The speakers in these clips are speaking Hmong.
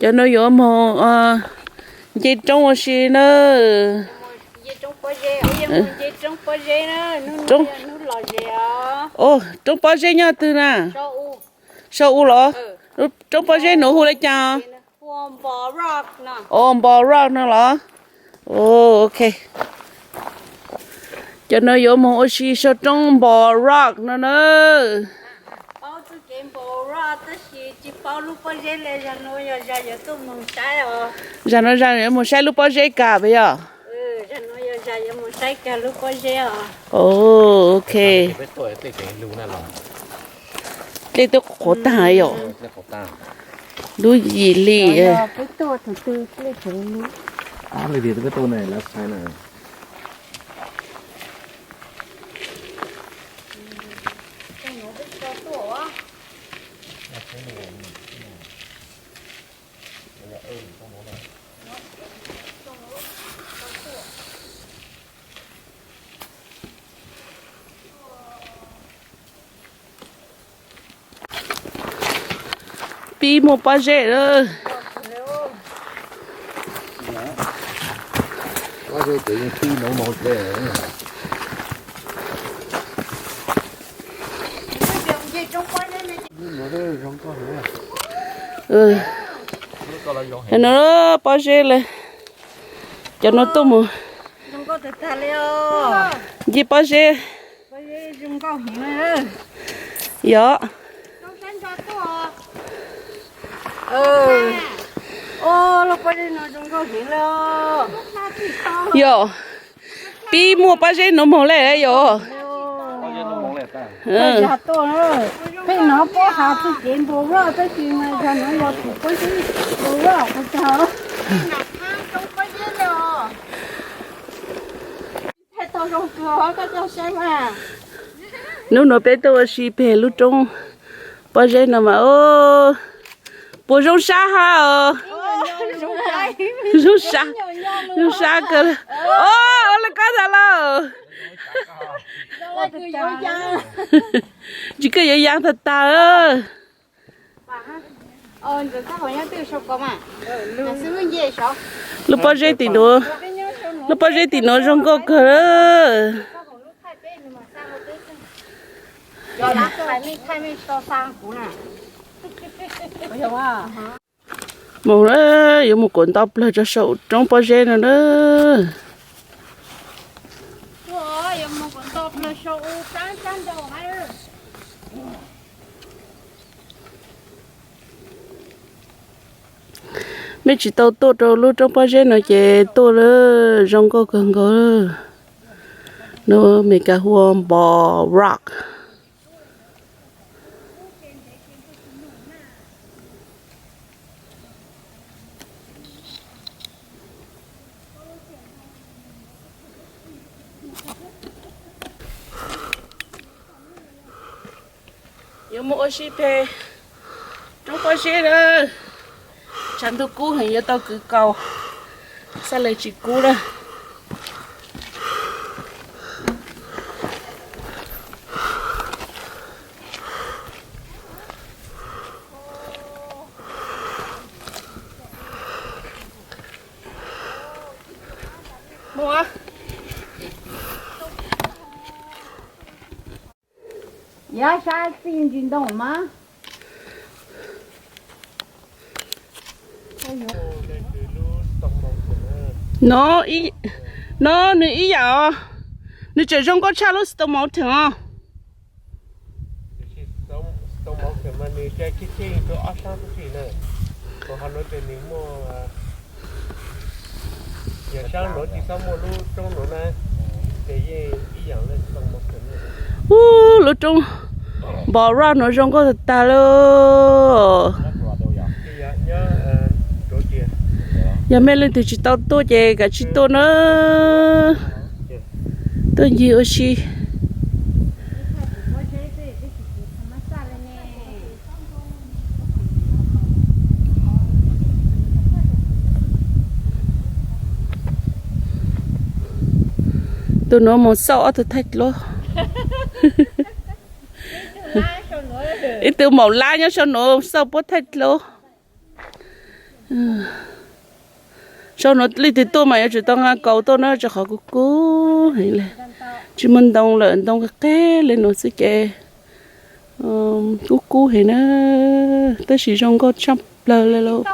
Cov no yuav moog nce roob ua si na. Roob Pob Zeb nyob twg na? Sau u los? Roob Pob Zeb nuav hu le caag? O, Npo Rock no los? Ok. Cov no yuav moog ua si sau roob Npo Rock no na. Zag no zag yuav moog saib lub pob zeb kag puas yog? Ok. Dlej twb qhuav taag yom. Lub yim li. Pib muaj pob zeb lawm. No pob zeb lawm. Cov no tuaj mus nce pob zeb. Yog. Yog, pib muaj pob zeb nuav moog le yog. Peb no puab has txug kev npau roj tab sis mas zag nuav yog tus pob zeb npau roj qhov tag. Hnub nuav peb tuaj ua si peg lub roob pob zeb no mas, puas zoo sab hab os? Zoo sab, zoo sab kawg. Ua le koj tas lauj. Tsis kawg yuav yaa tag tag. Lub pob zeb tim nuav, lub pob zeb tim nuav zoo nkauj kawg. Moog, yuav moog kuas nto plawg rua sau roob pob zeb no na. Mej tsis tau tuaj rau lub roob pob zeb no ces tuaj lawm, zoo nkauj kawg nkaus. Nub Meskas hu ua Npo Rock. Yuav mus ua si peg roob pob zeb na. Tshav ntuj kub heev yuav tau kwv kaus, xav le tsis kub na. Yav sab txij ntsis ntoo mas. No, no nws ib yam os. Nws tseem zoo nkauj tshaj lub Stone Mountain os. Ub, lub roob Npo Rock nuav zoo nkauj tag tag li. Yog mej leej twg tsis tau tuaj ces kav tsij tuaj na. Tuaj ncig ua si. Tug nuav moog xauj ob tug thaij dluab. Ib tug maum lab nyob sau nuav xauj puab thaij dluab. Sau nuav leej twg tuaj mas yuav tsum tau nqa kaus tuaj na, rau qhov kub kub heev li. Tsis muaj ntoo lawm, ntoo qab qab li nuav xwb ces kub kub heev na, tab sis zoo nkauj tshaj plawg li lauj.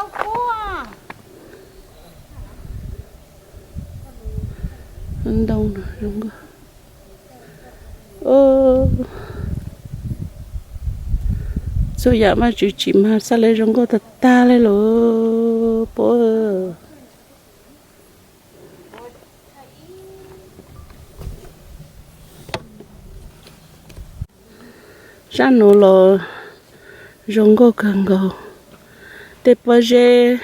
Ntoo zoo nkauj. Txhua yam Vaajtswv tsim mas xaav le zoo nkauj tag tag le lauj puab. Sab nuav los zoo nkauj kawg nkaus. Tej pob zeb,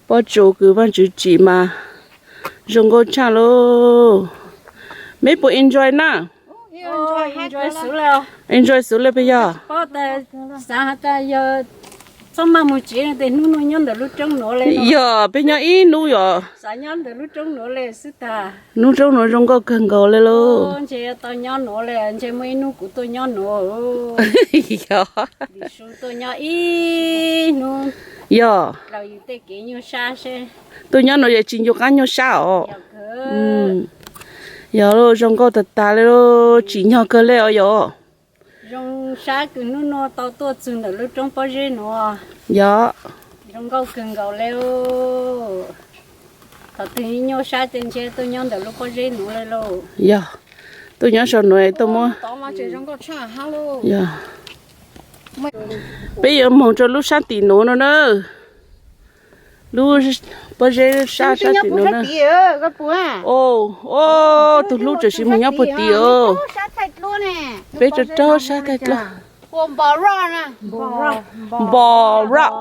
pob tsuas kws Vaajtswv tsim mas zoo nkauj tshaj lauj. Meb puas enjoy na? Enjoy xwb le peb yog. Txhob maj mus tsev, hnub nuav nyob ntawm lub roob nuav le. Yog peb nyob ib hnub yog. Xav nyob ntawm lub roob nuav le xwb tag. Lub roob nuav zoo nkauj kawg nkaus le lauj. Ntshe tau nyob nuav le, ntshe muaj ib hnub kuv tuaj nyob nuav. Yog. Tuaj nyob ib hnub. Yog. Raws yus tej kev nyuaj sab seb. Tuaj nyob nuav yog tsis ncu qab nyuaj sab os. Yog lauj, zoo nkauj tag tag le lauj, tsim nyog kawg le os yog. Zoo sab kws hnub nuav tau tuaj txug ntawm lub roob pob zeb nuav. Yog. Zoo nkauj kawg nkaus le. Thaum twg nyuaj sab ces ntshe tuaj nyob ntawm lub pob zeb nuav le lauj. Yog, tuaj nyob saum nuav tuaj muab. Yog. Peb yuav moog rau lub sab tim nuav no na. Lub pob zeb sab sab tim nuav na. O, o, tug hlub tseem sim moog nyob puag tim os. Peb rau rau sab thaij dluab. Npo rock.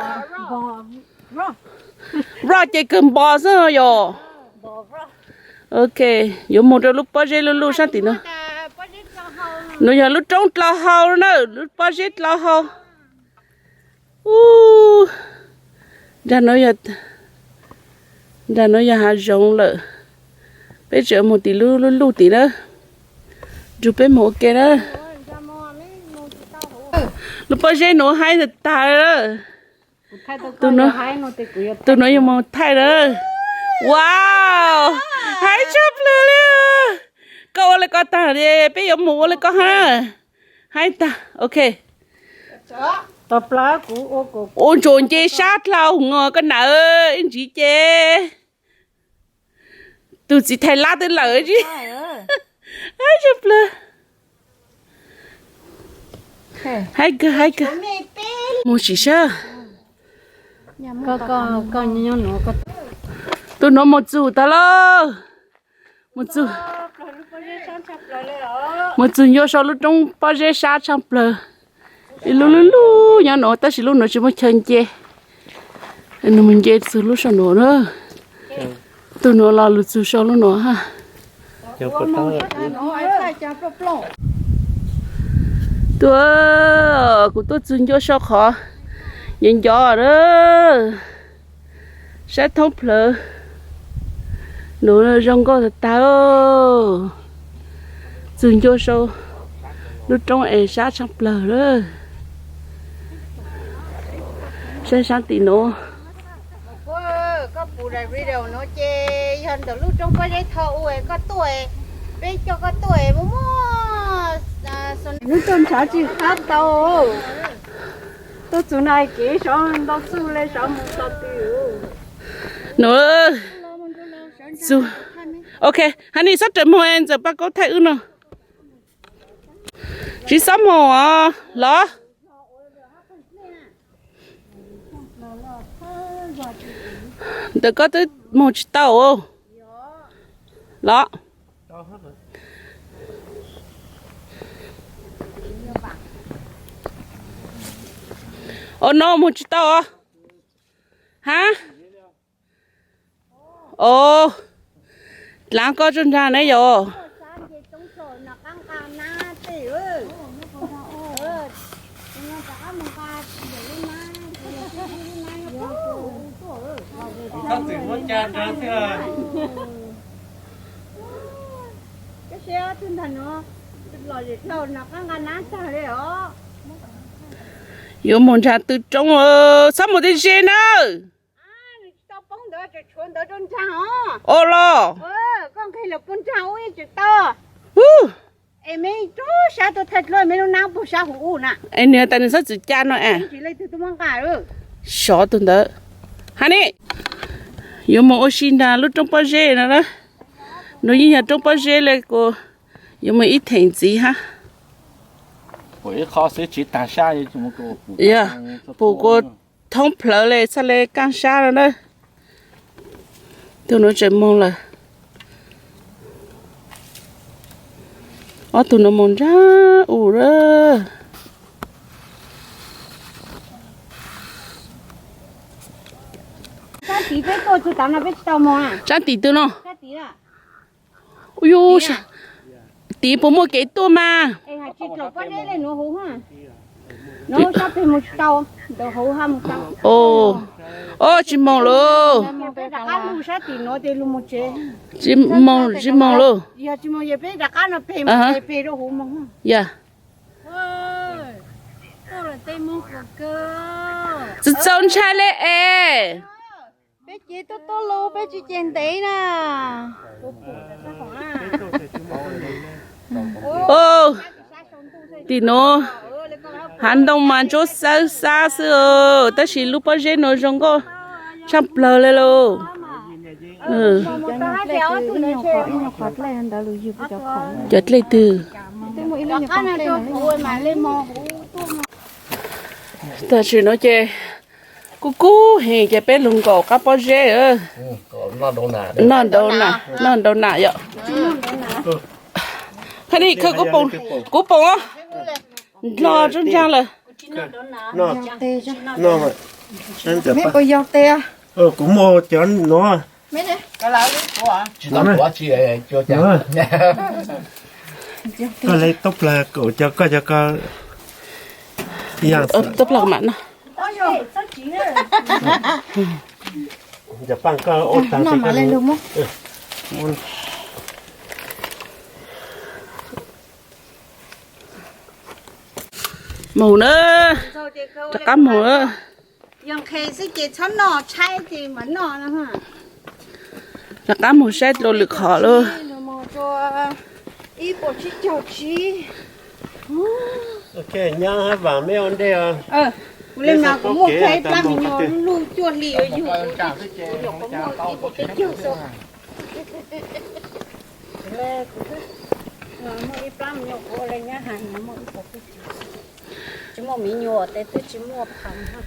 Rock ces kawg npo xwb yog. Ok, yuav moog rau lub pob zeb luj luj sab tim nuav. Nuav yog lub roob dlau hau na, lub pob zeb dlau hau. Ub, nrag nuav yog, nrag nuav yog hav zoov lawm. Peb tseem moog tim lub luj luj tim na. Nrug peb moog ua ke na. Lub pob zeb nuav haib tag tag. Tug nuav yuav moog thaij na. Wow, haib tshaj plawg le. Koj ua le koj tag, peb yuav moog ua le koj hab. Haib tag, ok. Ua ntsuas nce sab dlhau os koj nam, ib ntsis ces. Tug txiv thais lab twb lawm tsis. Haib tshaj plawg. Haib kawg, haib kawg. Moog sim sab. Tug nuav moog txug tag lauj. Moog txug, moog txug ncua sau lub roob pob zeb sab tshaj plawg. Ib lub lub lub nyob nuav tab sis lub nuav tsis muaj chaw nce. Nws mus nce txug lub sau nuav na. Tug nuav los lug txug sau lub nuav hab. Tuaj, kuv tuaj txug ncua sau qhov nco nco na. Saib thoob plawg. Nuav zoo nkauj tag tag. Txug ncua sau lub roob es sab tshaj plawg lawm. Saib sab tim nuav. Koj pum daim video nuav ces yog ntawm lub roob pob zeb tho u es koj tuaj, peb coj koj tuaj es muaj muaj. Hnub tuaj ntshav tsis qab tau. Tuaj txug na kev sov ntau txuj le sov mus txog twg. Nuav, ok, hab nim xob raws moog ntxawm Paj Kaub thaij wb no. Tsis xob moog os los. Ntawm koj twb moog tsis tau los. Os no moog tsis tau os. Hab. Os, dlaav koj tsuj nraag ne yog. Yuav moog nraag tw roob, txhob moog tej ze nawb. Ua los. Es nws tas nws txhob txwm ca no es. Sov tus ntawd. Ha ne, yuav mus ua si nrog lub roob pob zeb no na. Nws yeej yog roob pob zeb li kuv yuav mus ib theem ntxiv hab. Yog, pum kuv thoob plawg li txhaj li kaaj sab no na. Tug nuav tseem moog lawm. Ob tug nuav moog nraag u lawm. Saab tim tug no. Yus, tim puas muaj kev tuaj mas? O, tsis moog lauj. Tsis moog lauj. Yog. Txaus ntshai li es. Peb ces tuaj tuaj lug, peb tsis ces ntev na. Tim nuav hav ntoo mas ntsuab xawb xab xwb, tab sis lub pob zeb nuav zoo nkauj tshaj plawg li lauj. Cov dlej twg? Tam sim nuav ces kuj kub heev ces peb lug nkaum qab pob zeb. Noj nraum na, noj nraum na yom. Khaws ni, khaws kuv poom, kuv poom os. Nrog tsuj ntsaag lawm. Kuv muaj cov nuav. Koj le tub plag kaum cov, koj cov ko. Tub plag mam noj. Moog na, rov qab moog na. Rov qab moog saib dlua lwm qhov lauj.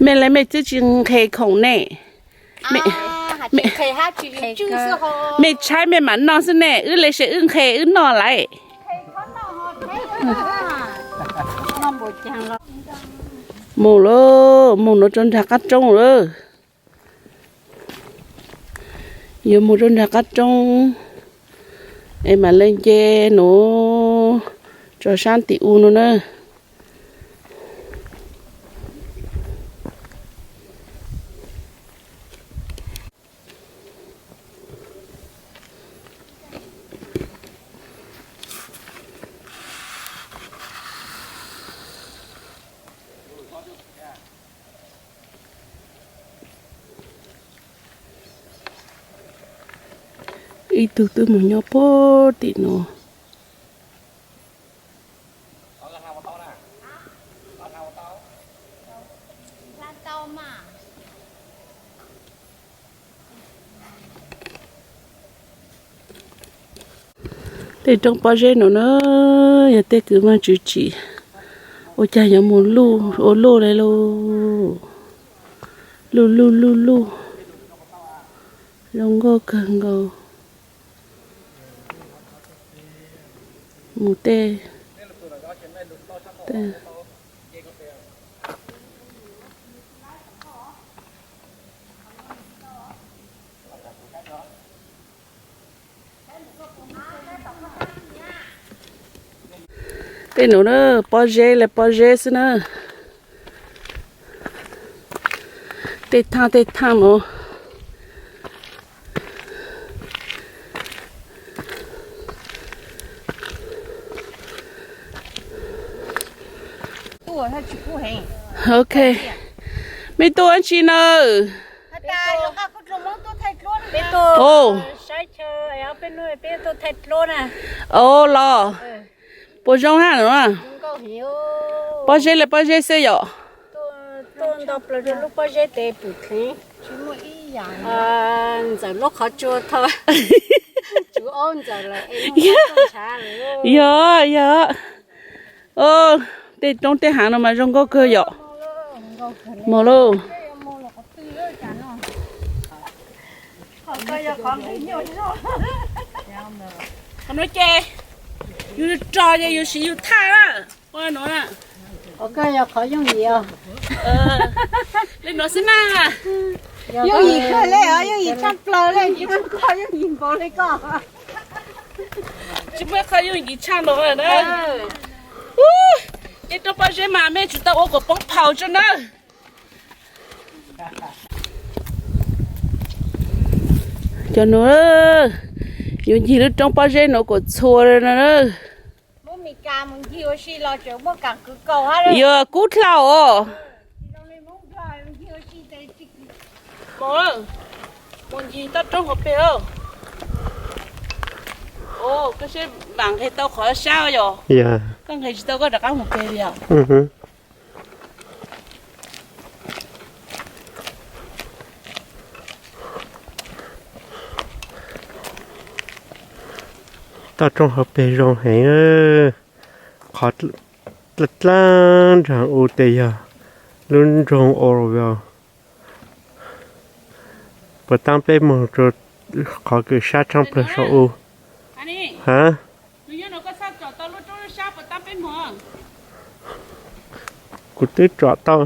Mej le mej twb tsis nqhes khoom ne. Mej tshaib mej mam noj xwb ne, wb le se wb nqhes wb noj lawm. Moog lauj, moog nuav rua nraag qab roob lawm. Yuav moog rua nraag qab roob es mam le nce nuav tso saab tim u nuav na. Ib tug twb moog nyob puag tim nuav. Tej roob pob zeb nuav na, yog tej kws vaaj tswv tsim, ua caag yuav moog luj ua luj le lauj. Luj luj luj luj, zoo nkauj kawg nkaus. Mus tej, tej Tej nuav na, pob zeb le pob zeb xwb na. Tej thaaj tej thaaj nuav. Ok, mej tuaj dlaab tsi na? Au. Au los. Puas zoo hab no? Pob zeb li pob zeb xwb yom. Yog, yog. Tej roob tej hav no mas zoo nkauj kawg yom. Mus lauj. Qhov no ces yus rog ces yus siv yus thaj na. Ua no na. Li no xwb na. Yooj yim kawg li os, yooj yim tshaj plaws li, tsis muaj qhov yooj yim npaum li koj. Tsis muaj qhov yooj yim tshaj no na. Tej roob pob zeb mas mej tsum tau ua kom poob phaus tso na. Cov nuav, yuav ncig lub roob pob zeb nuav kom txhua no na. Yuav kub dlhau os. Mus, mus ncig toj roob hauv pes. Koj seb vam nqes tau qhov sab yom. Koj nqes tsis tau koj rov qab mus pes li os. Toj roob hauv pes zoo heev. Qhov dlaab dlaab nraag u tes yog lub nroog Oroville. Puas taab peb moog rua qhov kws sab tshaaj plawg sau u. Ha? Kuv twb tsom tau.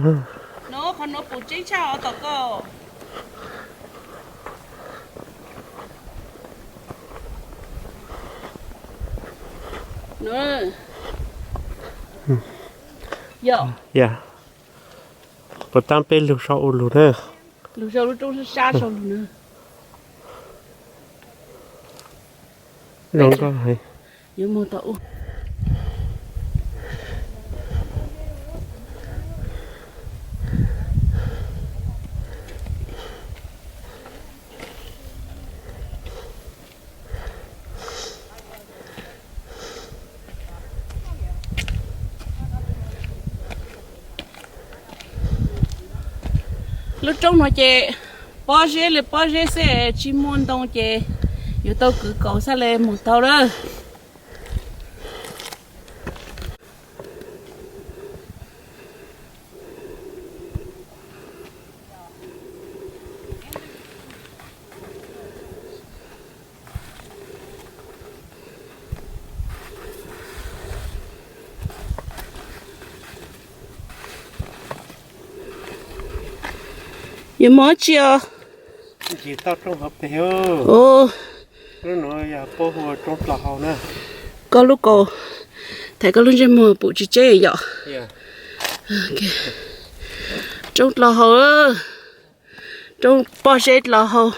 Yog, puas taab peb lug sau u lug na. Lug sau lub roob sab sau lug na. Zoo nkauj heev. Lub roob no ces pob zeb li pob zeb xwb, tsis muaj ntoo ces yuav tau kwv kaus xwb le moog tau lawm. Yuav moog tsi os? Ncig toj roob hauv pes. Koj lub kaus, thaum koj lub ntsej muag pum tsis tseb yom. Roob dlhau hau, roob pob zeb dlhau hau.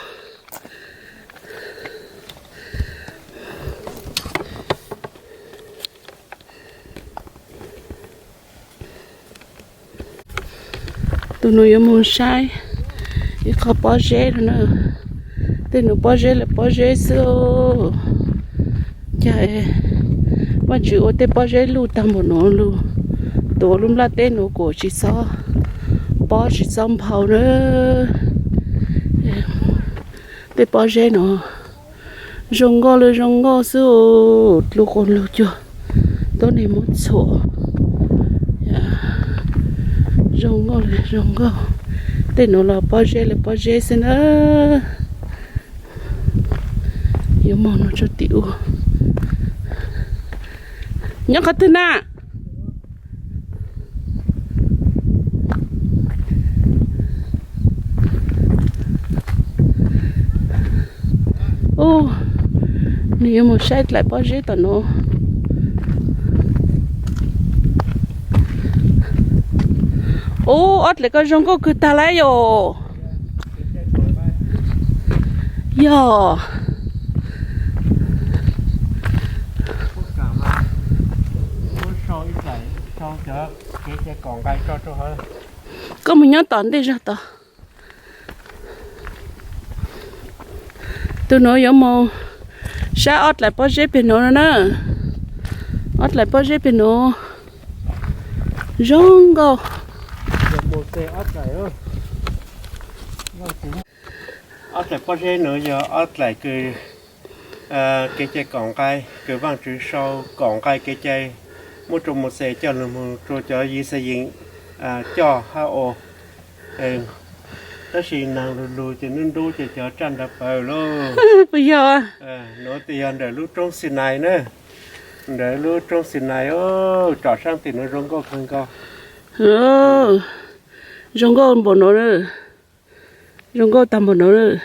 Tug nuav yuav moog saib ib qho pob zeb no na. Tej nuav pob zeb lawm pob zeb xwb. Cas Vaajtswv ua tej pob zeb luj taag npaum nuav lug, tuav lub nplaj teb nuav kuas tsis txhob pob tsis txhob nphau na. Tej pob zeb nuav zoo nkauj li zoo nkauj xwb, dlua quas lug cuag tuab neeg muab txhuam. Zoo nkauj li zoo nkauj. Tej nuav los pob zeb li pob zeb xwb na. Yuav moog nuav tso tim ub. Nyob qhov twg na? Ub, nws yuav mus saib dlaim pob zeb tom nuav. Ub, ob dlaim ko zoo nkauj kawg tag lawm yom. Yog. Koj mus nyob tom ntej zog tod. Tus nuav yuav mus saib ob dlaim pob zeb pem nuav no na. Ob dlaim pob zeb pem nuav zoo nkauj. Ob dlaim pob zeb nuav yog ob dlaim kws kev cai kaum nqai, kws Vaajtswv sau kaum nqai kev cai muab rua Mauxes coj lug moog rua cov Yixalayees coj hab ua. Tab sis naag lug lug ces nub nrub ces cov tsaj nrad pawg lauj. Puas yog? Nuav tes yog nrawm lub roob Xinais na. Nrawm lub roob Xinais, tsom saab tim nuav zoo nkauj kawg nkaus. Zoo nkauj npaum nuav, zoo nkauj tag npaum nuav.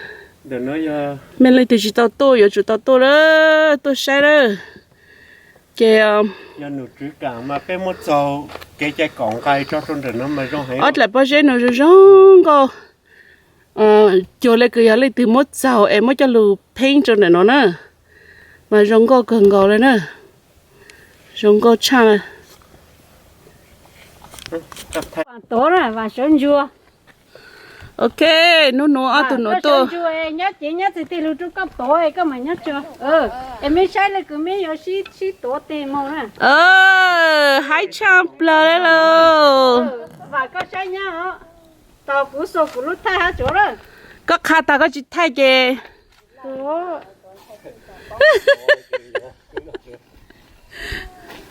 Mej leej twg tsis tau tuaj yuav tsum tau tuaj lawm, tuaj saib lawm. Ces yog num tswv kaam mas peb muab txaug kev cai kaum nqai tso rua ntawm nuav mas zoo heev. Ob dlaim pob zeb nuav zoo zoo nkauj. Cuag le kws yog leej twg muab txaug es muab coj lug pheeb rua ntawm nuav na, mas zoo nkauj kawg nkaus le na. Zoo nkauj tshaj. Tuav na, Vaam Sawv Ntsuag. Ok, nub nuav ob tug nuav tuaj. Nyob ces nyob txij tig lug rua koj tuav koj mam nyob tso. Es mej saib le kws mej yuav sib tuav tes moog na. Haib tshaj plawg le lauj. Vaam koj saib nyab os. Tau kuv xuas kuv lub thaij hab tsuav lawm. Koj qha tag koj tsis thaij ces.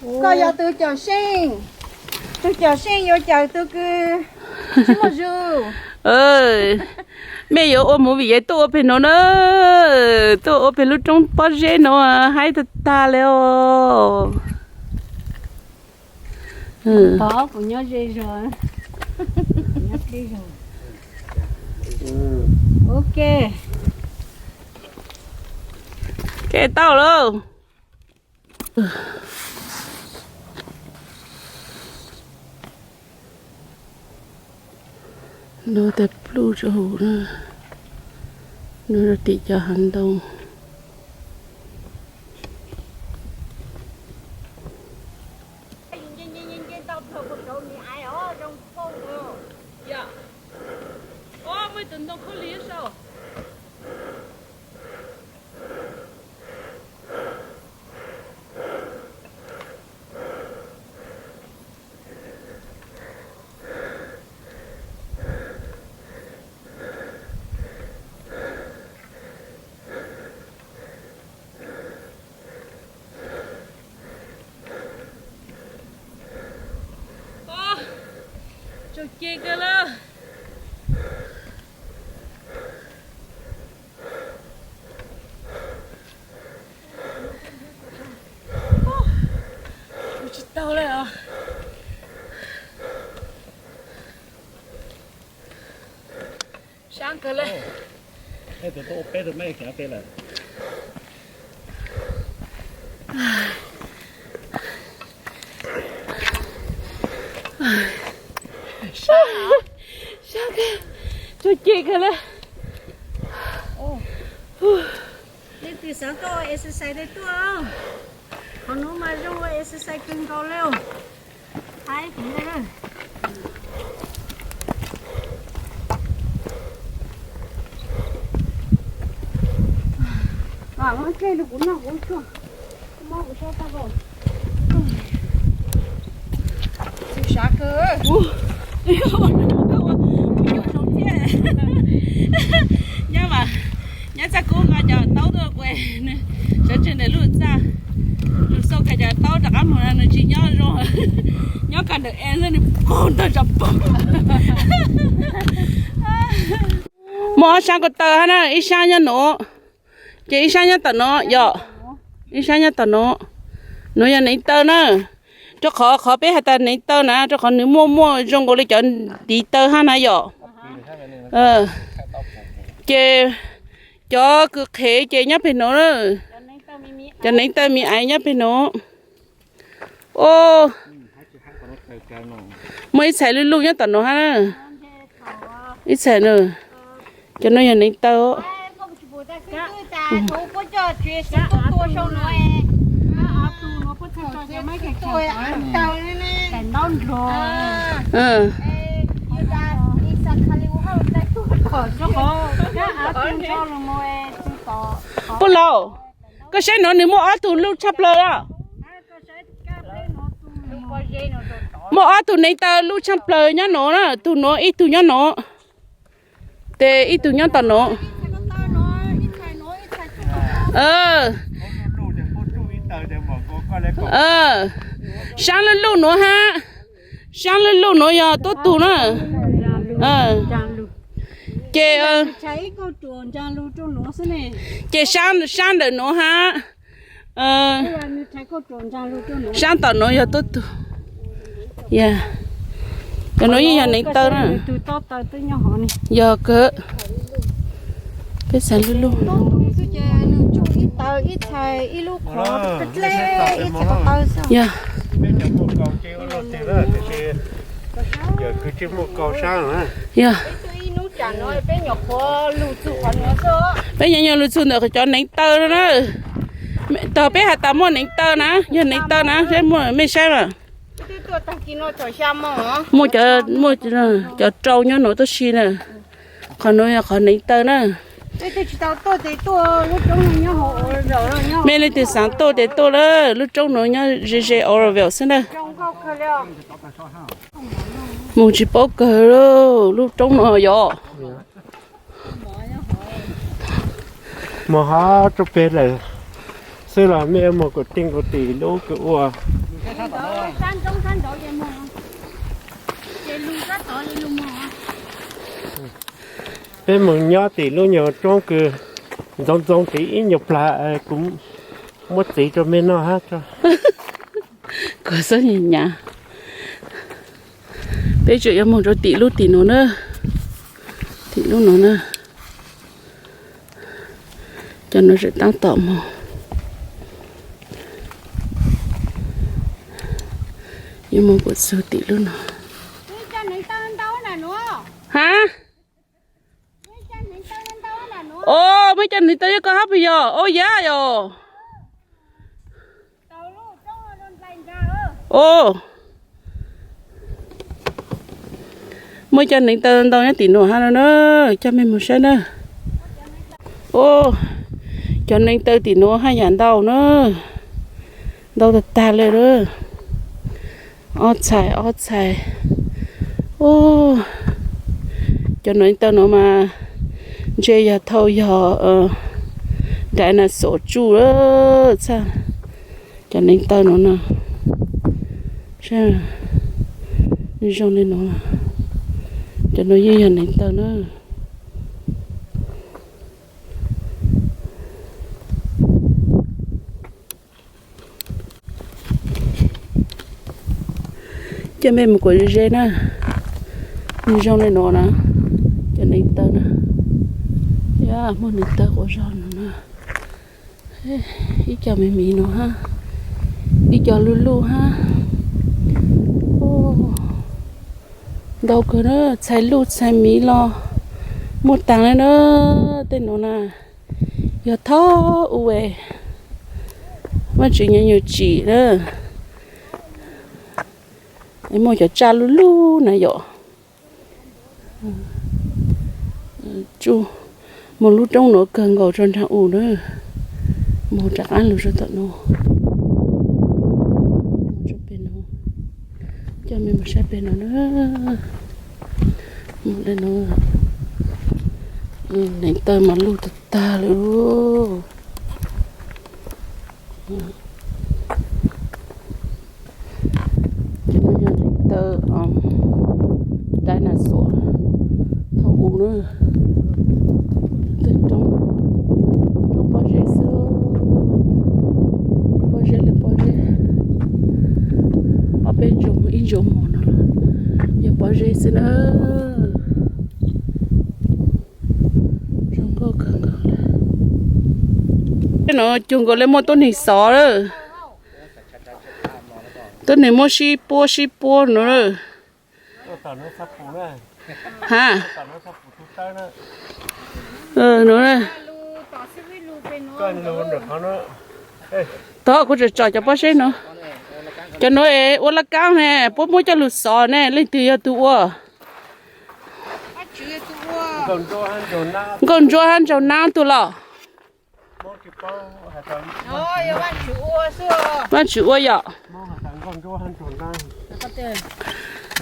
Koj yog tug cawm seej, tug cawm seej yuav cawm tug kws tsis muaj zug. Mej yuav ua movie es tuaj ua pem nuav na, tuaj ua pem lub roob pob zeb nuav haib tag tag le os. Tod kuv nyob ze zog, nyob dleb zog. Ok. Ke tau lauj. Nuav tas pluj rua huv na, nuav rua tim cov hav ntoo. Tsaug ceg kawg lawm. Tsis tau le os. Sab kawg le. Sab kawg, tsaug ceg kawg le. Leej twg xaav tuaj ua exercise tuaj, qhov nuav mas zoo ua exercise kawg nkaus le. Haib heev le. Muab dlej rau kuv noj kuv tsuag, mob kuv sab tag. Txaus sab kawg. Nyob mas, nyob txaj kub nqa cov taub tuaj kuv, sawv tsees ntawm lub txaj, lug xauj kag cov taub rov qab moog no nws tsis nyob zoo, nyob kag ntawm es xwb nws qaug ntawg tsav pog. Muaj ob sab ko taw hab na, ib sab nyob nuav, ces ib sab nyob tom nuav yom, ib sab nyob tom nuav. Nuav yog neev taw na, rau qhov qhov peb has tas neev taw na rau qhov nws muaj muaj zoo nkaus li cov ntiv taw hab na yom. Ces cov kws qhev ces nyob peg nuav na, cov neev taw me aiv nyob peg nuav. Muaj ib txhais luj luj nyob tom nuav hab na. Ib txhais na, cov nuav yog neev taw. Puj Laus, koj saib nuav nws muaj ob tug luj tshaj plaws os. Muaj ob tug neev taw luj tshaj plaws nyob nuav na, tug nuav ib tug nyob nuav, tes ib tug nyob tom nuav. Saab luj luj nuav hab, saab luj luj nuav yog tuab tug na. Ces, ces saab ntawm nuav hab, saab tom nuav yog tuab tug. Cov nuav yeej yog neev taw na. Yog kawg. Peb xaiv luj luj. Yog. Yog. Peb nyuam nyuam lug txug ntawm cov neev taw no na. Tog peb has tas muaj neev taw na, yog neev taw na, peb muaj mej saib mas. Muaj cov, muaj cov rau nyob nuav tub si na. Qhov nuav yog qhov neev taw na. Mej leej twg xaav tuaj ces tuaj na, lub roob nuav nyob ze ze Oroville xwb na. Moog tsis paub kawg lub roob nuav yog. Moog hab rua peg lawm xwb los mej moog kuas teej kuas tim lub kws ua. Peb moog nyob tim lub nyuag roob kws ntxoov ntxoov tim ib nyuag plag, kuv muab txiv rua mej noj hab. Kuv xub nyam nyam. Peb tseem yuav moog rua tim lub tim nuav na. Tim lub nuav na. Cov nuav tseem taab tom moog. Yuav moog puam txug tim lub nuav. Hab. O, muaj cov neev taw yog koj hab puas yog? O, yog yog. O, muaj cov neev taw ntau nyob tim nuav hab no na, coj mej moog saib na. O, cov neev taw tim nuav haj yam ntau na, ntau tag tag le na. Ob txhais ob txhais. O, cov neev taw nuav mas ntshe yog thaum yog dinosaur tsuj lawm txhaj. Cov neev taw nuav no, zoo le nuav, cov nuav yeej yog neev taw na. Coj mej moog kuas ze ze na, zoo le nuav na, cov neev taw na, yog muaj neev taw quas zog no na. Ib co me miv no hab, ib co luj luj hab. Ntau kawg na, txhais luj txhais miv los muaj taag le na. Tej nuav na yog thaum ub Vaajtswv nyuam nyuam tsim na, muaj cov tsaj luj luj na yom. Tsuj, moog lub roob nuav kawg nkaus rua nraag u na, moog rov qaab lug rua tom nuav. Coj mej moog saib peg nuav na, moog le nuav, neev taw mas luj tag tag le. Cov nuav yog neev taw dinosaur thaum u na. Tej roob, roob pob zeb xwb, pob zeb le pob zeb. Ob peb ntsoog ib ntsoog mos no los yog pob zeb xwb na. Zoo nkauj kawg nkaus le. Tej nuav cuag nkaus le muaj tuab neeg xov lawm. Tuab neeg muab sib puab sib puab no lawm. Ha, no, tog kuv tseem tsom cov pob zeb no. Cov nuav es ua laj kaab ne, puab muab coj lug xov ne, leej twg yog tug ua? Nkauj Ntsuab hab Ntsaug Naab tug los? Vaajtswv ua yom.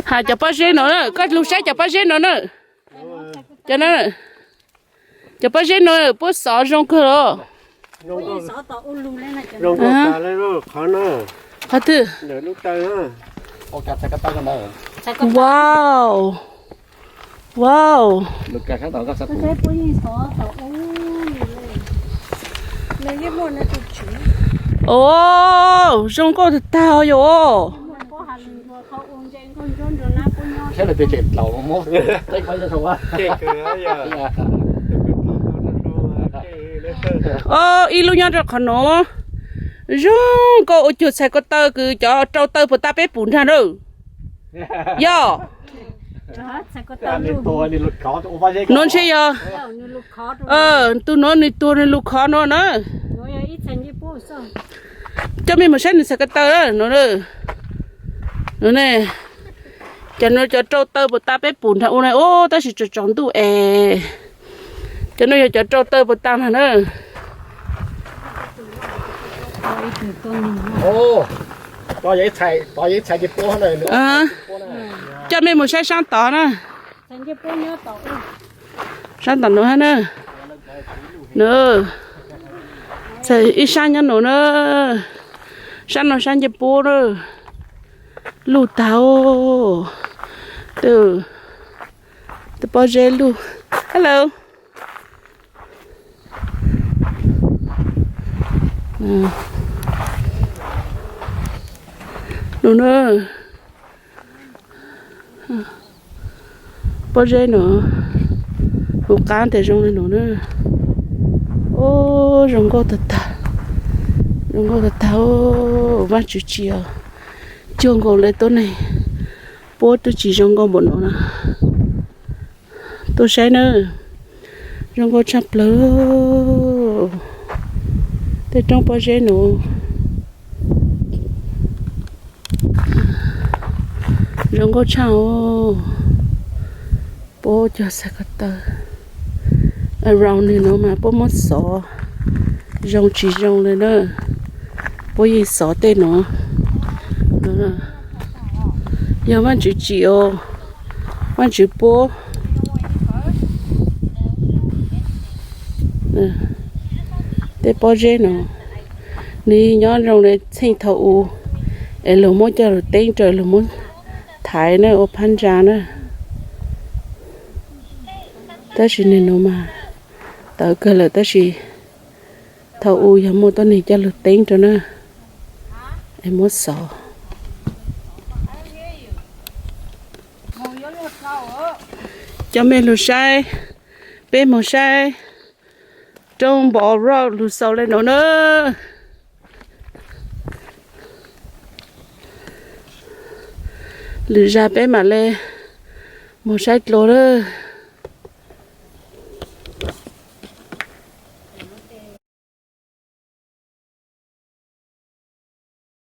Has cov pob zeb no na, koj lug saib cov pob zeb no na. Cov, cov pob zeb no puab xov zoo kawg los. Qhov twg? Wow, wow. O, zoo nkauj tag tag yom. O, ib lub nyob rau qhov no. Zoo nkauj ua cuag txhais ko taw kws cov rau taw puas tas peb pum nrag na. Yog. Nuav ntshe yog, tug nuav nwg tuag nwg lug khov nuav na. Coj mej moog saib nwg txhais ko taw nuav. Cov nuav cov rau taw puas tas peb pum nrag ua na, tab sis tsaus tsaus ntuj es. Cov nuav yog cov rau taw puas tas nrag na. Coj mej moog saib saab tod na. Saab tod nuav hab na. Ib saab nyob nuav na. Saab no saab ncej puab na. Luj tag. Tus pob zeb luj. Hello. Nuav na. Pob zeb nuav, kuv qaab tias zoo le nuav na. O, zoo nkauj tag tag, zoo nkauj tag tag. Vaajtswv tsim os, cuag nkaus le tuab neeg puab tub tsis zoo nkauj npaum nuav na. Tuaj saib na, zoo nkauj tshaj plawg. Tej roob pob zeb nuav zoo nkauj tshaj os. Puab cog txhais ko taw around nwg nuav mas puab muab xov zoo tsis zoo le na. Puab yeej xov tej nuav. Yog Vaajtswv tsim os, Vaajtswv puab. Tej pob zeb nuav, nwg nyob zoo le txheej thaum u es luag muab coj lug teeb rau luag muab thaiv na ua phab ntsa na. Tab sis nwg nuav mas tawv kawg lawm tab sis thaum u yog muaj tuab neeg coj lug teeb rau na, es muab xov. Coj mej lug saib, peb moog saib roob Bald Rock lug xaus le nuav na. Lwm zag peb mam le moog saib dlua lawm.